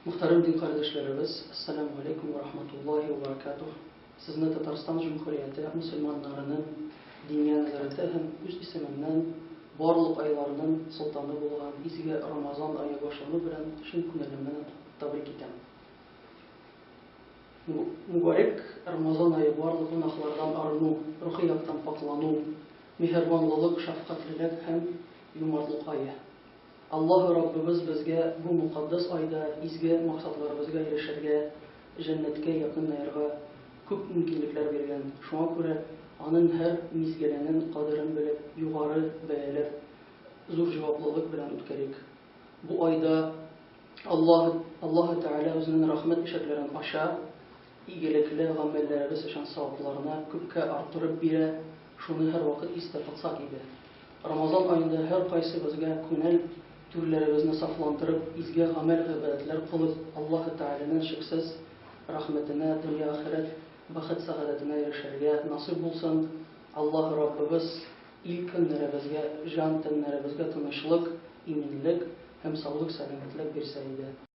Мөхтәрәм дин кардәшләребез, Әссәламү галәйкүм вә рахматуллаһи вә бәрәкәтүһ! Сезне Татарстан Җөмһүрияте мөселманнарының Диния нәзарәте һәм үз исемемнән барлык айларның солтаны булган изге Рамазан ае башлану белән чын күңелемнән тәбрик итәм. Мөбарәк Рамазан ае барлык гөнаһлардан арыну, рухи яктан пакьлану, миһербанлылык, шәфкатьлелек һәм юмартлык ае. Аллаһы Раббыбыз безгә бу мөкатдәс айда изге максатларыбызга ирешергә, җәннәткә якынаерга күп мөмкинлекләр биргән. Шуңа күрә аның һәр мизгеленең кадерен белеп, югары бәяләп, зур җаваплылык белән үткәрик. Бу айда Аллаһ Аллаһы Тәгалә үзенең рәхмәт ишекләрен ача, игелекле гамәлләребез өчен савапларны күпкә арттырып бирә, шуны һәрвакыт истә тотсак иде. Рамазан аенда һәркайсыбызга күңел түрләребезне сафландырып, изге гамәл-гыйбадәтләр кылып, Аллаһы Тәгаләнең чиксез рәхмәтенә, дөнья-ахирәт бәхет-сәгадәтенә ирешергә насыйп булсын. Аллаһы Раббыбыз ил-көннәребезгә, җан-тәннәребезгә тынычлык, иминлек һәм саулык-сәламәтлек бирсә иде.